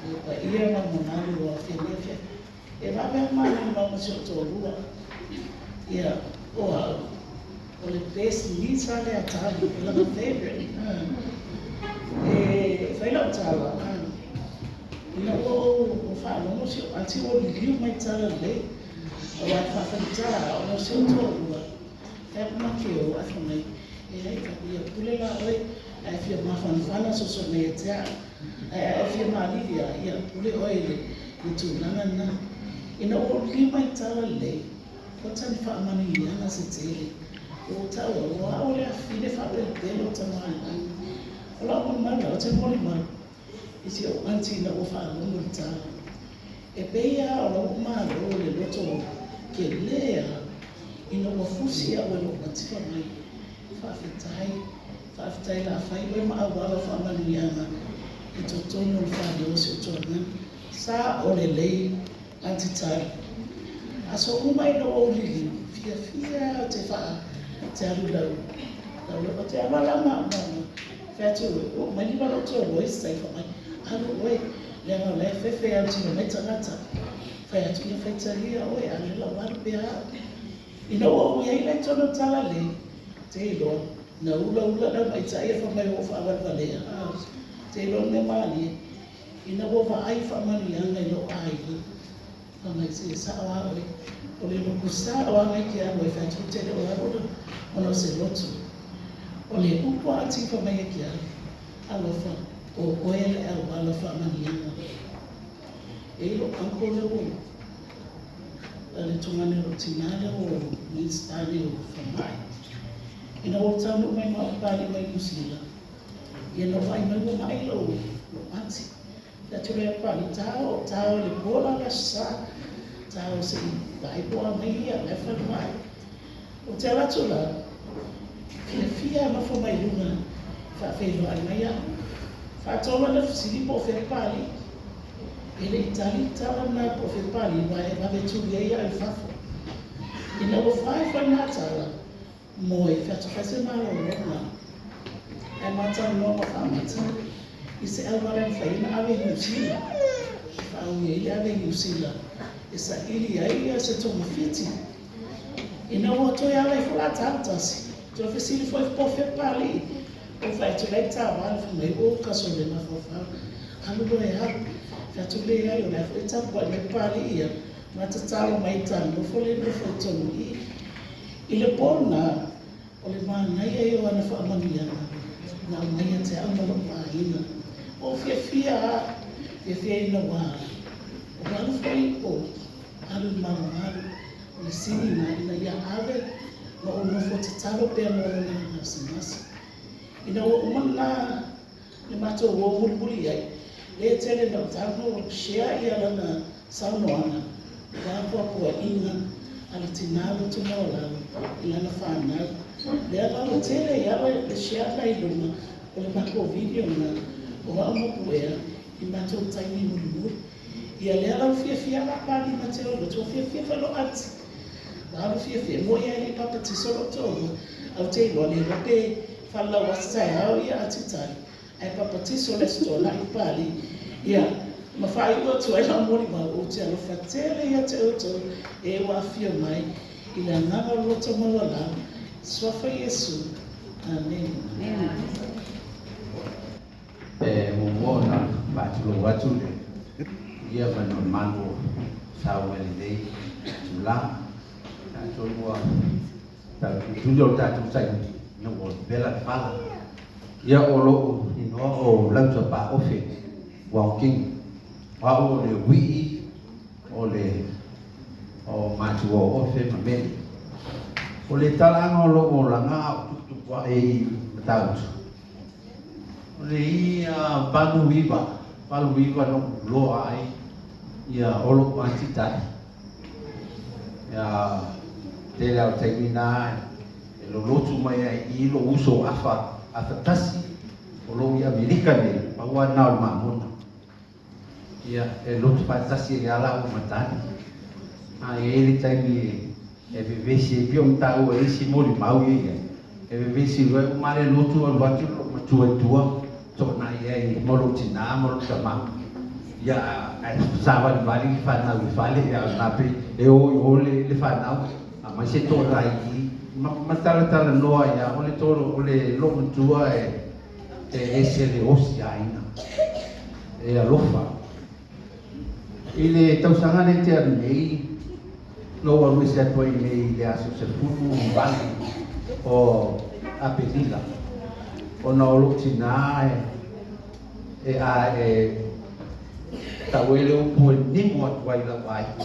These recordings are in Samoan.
Le paia ma le mamalu o afia nei afiafi. E vave lava malamalama ma si ou toalua. Ia, o au, o le best niece lava lea a Tali, o lana favourite. E fai lau tala, ina ua ou faalogo si ou aunty ua liliu mai i tala lelei, aua e faafaigata lava ona o si ou toalua, fai atu ma te o ae fai mai, e ai, ia pule la oe, a e fia mafanafana soso mai ia te au. Ae a e fia malili lava, ia pule oe i le tulaga lena. Ina ua ou liliu mai i tala lelei, ua tali faamanuiaga se tele. Ua ou taua, ua ao le afine faapelepele o tamaoaiga. O lau molimau la, ou te molimau i si ou aunty ina ua faalogo i le tala. E pei lava o la ua malo i le loto tele lava ina ua fusi au e lou aunty fai mai, Faafetai, faafetai la fai oe ma auala o faamanuiaga i totonu o le fale o si ou toalagi. Sa o lelei aunty Tali. Aso uma ina ua ou liliu, fiafia ou te faa te alu lau lau lau te alu ala ma ma fai atu oo mai lima lou toalua i se tai fai mai alu oe leaga o la e fefe autino mai tagata. Fai atu ia faitalia oe a o lea la ua alu pea au. Ina ua ou i ai la i totonu o le tala lelei, te iloa, na ulaula lau maitai e fai mai ua ou faavalevalea. Te iloa le mea malie, ina ua vaai faamanuiaga i lou aiga, fai mai, se sao lava oe, o le lotu sao lava na e te alu ai, fai atu ou te le o alu ona o se lotu. O le upu a Ati fai mai e te alu, alofa, o oe le auala faamanuiaga. E i lou uncle lea ua le tugane o lou tina lea ua Minisita nei o Falemai. Ina ua ou taunuu mai ma ou Papalii mai Niu Sila, ia na ou vaai mai ua ma'i lou aunty. Fai atu lea i Papalii, tao, tao i le po la le Aso Sa, tao se i vaai po o a mai ia, la e falemai. Ou te alu atu la, fiafia nofo mai luga, faafeiloai mai au. Faatolu ana fesili po o fea Papalii. E le i tali le tala lena po o fea Papalii aua e vave tuli ai au i fafo. Ina ua fai foi lena tala, moe, fai atu fai se malologa. Ae ma talanoa ma faamata i se auala e mafai ona ave i Niu Sila. E faaui ai le ave i Niu Sila e saili ai se togafiti. Ina ua toe ala ifo la tala tasi, toe fesili foi po o fea Papalii. Ou fai atu la i Tavale, fai mai, Oka sole mafaufau, alu loa e alu. Fai atu, Leai, o la foi e tapuai mai Papalii ia, ma tatalo mai ta nofo le nofo i totonu i i. I le po lena, o le manaia ia o ana faamanuiaga, na aumai ia te au ma lou aiga. Ua ou fiafia lava, fiafia ina ua alu foi o alu i le malumalu. O le sini lena ina ia ave ma ou nofo tatalo pea mo lona gasegase. Ina ua uma lena le matou o mulimuli i ai, lea e tele ina ou tago share ia lana saunoaga ua apoapoaiga a le tina loto maualalo i lana fanau. Lea la ua tele ai lava le share lena i luga o le matou video lena o au ma Puea i matou taimi mulimuli. Ia lea la ua fiafia la Pali ma te olo, ua fiafia foi lou aunty. Ua alu fiafia, e moi lava e le i papatiso lou toalua, ae ou te iloa le iloa pe falalau aso taeao ia aunty Tali, ae papatiso le Aso Toonai Pali. Ia, ma faaiu atu ai lau molimau, ou te alofa tele ia te outou e ua afio mai i le agaga o le loto maualalo. Suafa Iesu. Amene. E muamua ona faatulou atu le paia ma le mamalu o Samoa i lenei itula. Atonu ua tuli o le tatou taimi ina ua vela le fala. Ia o lou inoa o Lauta Paofe Wong King. O au o le uii o le o matua o Ofe ma Meli. O le talaaga o lou olaga a o tuputupu ae i Matautu, O le ia 89, 89 na ou loa ai ia o lou aunty tali. Ia tele lava o taimi na e lolotu mai ai i lou uso afa, afa tasi o lou i Amerika nei, pau lava lena o le mamona. Ia, e lotu faatasi ai lava lāua ma Tali. A e i ai le taimi e vevesi ai, pei ona taua e isi molimau ia i ai, e vevesi loa e uma le lotu alu atu lou matua i tua, toonai ai ma lou tinā ma lou tama. Ia, ae savalivali le fanau i fale, ia o lena pei e o i o le fanau, aumai se toa i i, ma talatalanoa ai lava. O le toa, o le loomatua e ese le osi aiga, e alofa. I le tausaga lea tea atu nei, na ou alu ese atu ai nei i le aso 18 o Aperila, ona o lou tinā e a e tau ai le upu e nimo atu ai lau aiga,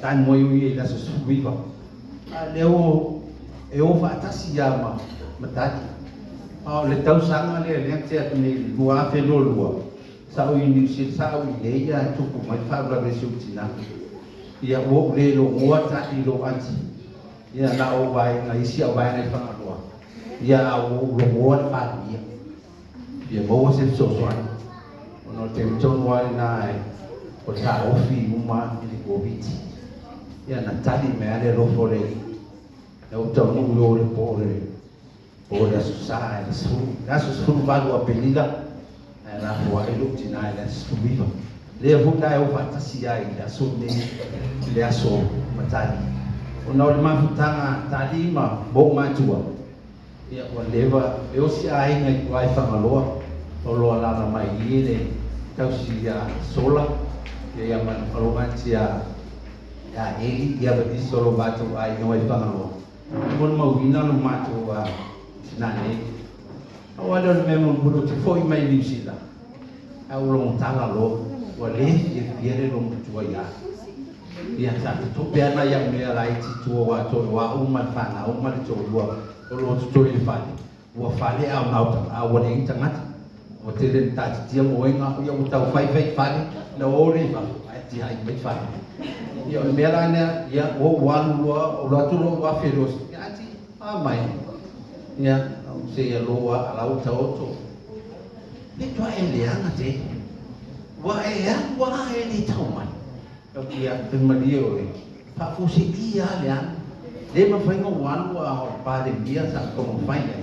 tanu ai o ia i le aso 19. A lea ua e o faatasi lava ma matali. A o le tausaga lea lea na tea atu nei i le 2022, sa ou i Niu Sila, sa ou i inei ae tupu mai le faalavelave i si ou tina. Ia ua ou le logoa tali i lou aunty. Ia na ou vaega isi au vaega i Fagaloa. Ia a ua ou logoa le Palemia. Fia maua se fesoasoani ona o le taimi tonu lava lena e o le taofi uma i le Koviti. Ia na tali mai lava le alofa o le Alii. Na ou taunuu i o i le po o le po o le Aso Sa i le 10, le aso 18 o Aperila, ae lafoai lou tina i le aso 19. Lea foi la e o faatasi ai i le aso lenei i le aso Matali. Ona o le mafutaga a Tali ma ou matua, ia ua leva e o si aiga i tua i Fagaloa, o lo o alaala mai i i le tausi ia Sola, ia ia Manufaloga ia Eli, ia ma nisi o lo matou aiga mai Fagaloa. E molimauina lo matou tina nei. Pau lava lea o le mea mulimuli ou te foi mai Niu Sila, ae ou logo tala loa, ua le fiafia le loomatua ia au. Ia, sa totope lava nai au mea laiti i tua aua toe o au ma le fanau ma le toalua o lo o totoe i le fale. Ua fale a o na a ua leai ni tagata. Ua tele ina taatitia moega, ia ua tau fai fai fale, na o lea i fafo, ae tiai mai fale. Ia o le mea la lea, ia ua ou alu loa, ou alu atu loa ou afe loa, ia aunty, a mai. Ia, ou se ia loa a la ua taoto. Le toa e leaga te. Ua e alu a e le tau mai. Ia, e malie oe. Faafuasei lava le alu. Le mafai ona ou alu a o le Palemia sa ou taumafai ai,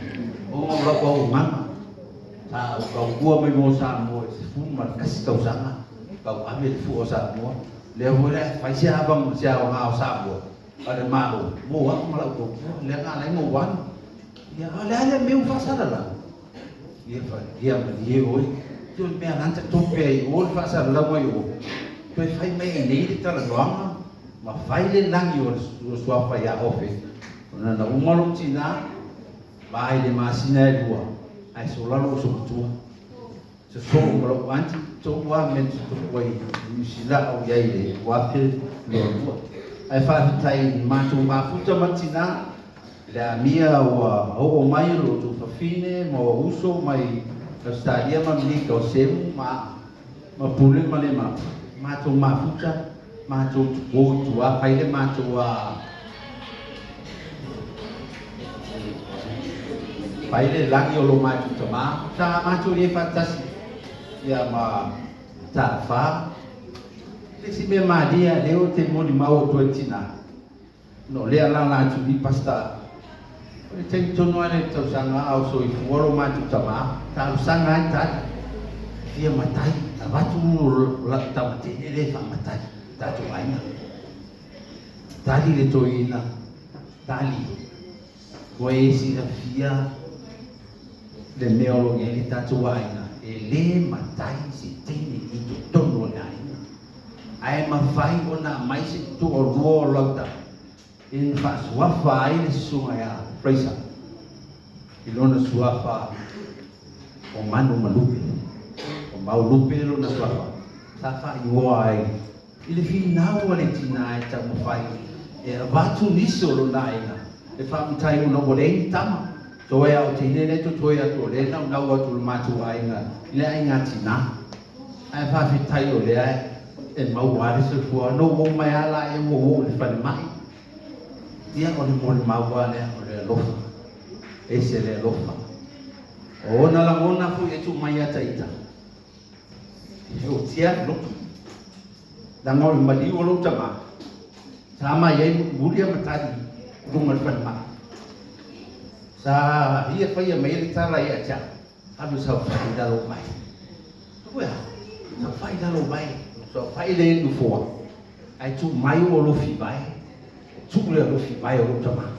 ona o lau auaunaga. Sa ou tautua mai mo Samoa i le 11 tausaga, tauave le fua o Samoa. Lea foi la e fai se ava ma se aoga o Samoa a le Malo mo au ma lau tautua, lea na ala ai ona ou alu. Ia, a o le a lea mea ua faasalalau? Ia, ia malie oe. Ia o le mea la na tatope ai i o le faasalalauga i o, toe fai mai i inei le talanoaga ma fai le lagi o le suafa ia Ofe, ona na uma lou tina, va i le masina e lua, ae sola lou uso matua. Sosoo ma lou aunty, tolu lava mea na tutupu ai i Niu Sila a o i ai i le 2022. Ae faafetai i le matou mafuta ma le tina, le amia ua oo mai lo outou fafine ma ou uso mai Ausetalia ma Amerika o Semu ma ma Pule ma le ma matou mafuta, matou tupo i tua fai le matou a fai le lagi o lo matou tama sa matou i ai faatasi ia ma Tafa. Le isi mea malie lea ou te molimau atu ai i tina, ona o lea alaala atu i Pastor, o le taimi tonu lava lea i le tausaga a o soifua lo matou tama, talosaga ai tali, fia matai, avatu lau tama teine lea e faamatai tatou aiga. Tali le toeaina, tali, ua e silafia le mea o lo o i ai le tatou aiga, e le matai se teine i totonu o le aiga. Ae mafai ona aumai se toalua o lau tama e na faasuafa ai le susuga ia Fraser i lona suafa o Manu ma Lupe. O Mau Lupe lona suafa sa faaigoa ai i le finau a le tina e taumafai e avatu nisi o lona aiga e faamatai ona ua leai ni tama. Toe a o teine lea e totoe atu o lea e naunau atu i le matou aiga i le aiga tina. Ae faafetai o lea e maua lava le soifua. Na ou oo mai lava la ea ua ou oo i le falemai. Ia, o le molimau lava lea, o le alofa. E ese le alofa. O ona lagona foi e tuu mai ia ita, e otia le loto. Leaga o le maliu o lou tama, sa mai ai mulimuli a matali i luga o le falemai. Sa ia faia mai ai le tala ia te au, Alu saofai i lalo o vae. Ua, saofai i lalo o vae. Soafa'i lea i le nofoa, ae tuu mai ou alofi vae, tuu le alofi vae o lou tamā.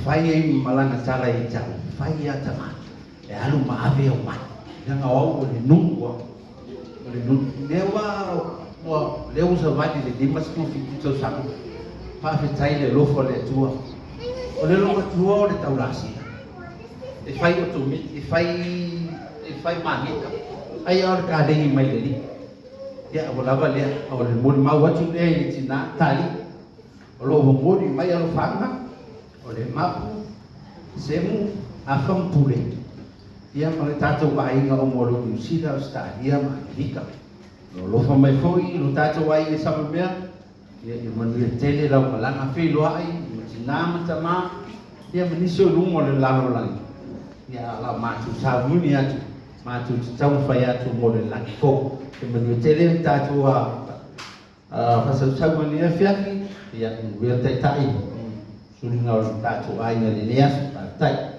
Fai ai ma lana tala ia te au, Fai ia tamā, e alu ma ave au mai, leaga o au o le nuu au. O le nuu. Lea ua, ua, lea ua savali i le 57 tausaga. Faafetai i le alofa o le Atua. O le loomatua o le taulasina. E fai otomiti, e fai, e fai mageta. Ai a o le kalegi mai le Alii. Ia, ua lava lea. O le molimau atu lea i le tina, Tali, o lo o momoli mai alofaga, o le Mapu, Semu, Afa ma Pule, ia ma le tatou aiga o mo lo Niu Sila, Ausetalia ma Amerika. O lo alofa mai foi lo tatou aiga i Samamea, ia, ia manuia tele lau malaga feiloai ma tina ma tama, ia ma nisi o luga o le lalolagi, ia a la matou sauniuni atu, matou te taumafai atu mo le lagi fou. Ia manuia tele le tatou faasausauga i lenei afiafi, ia manuia le Taitai, suliga o le tatou aiga i lenei aso. Faafetai.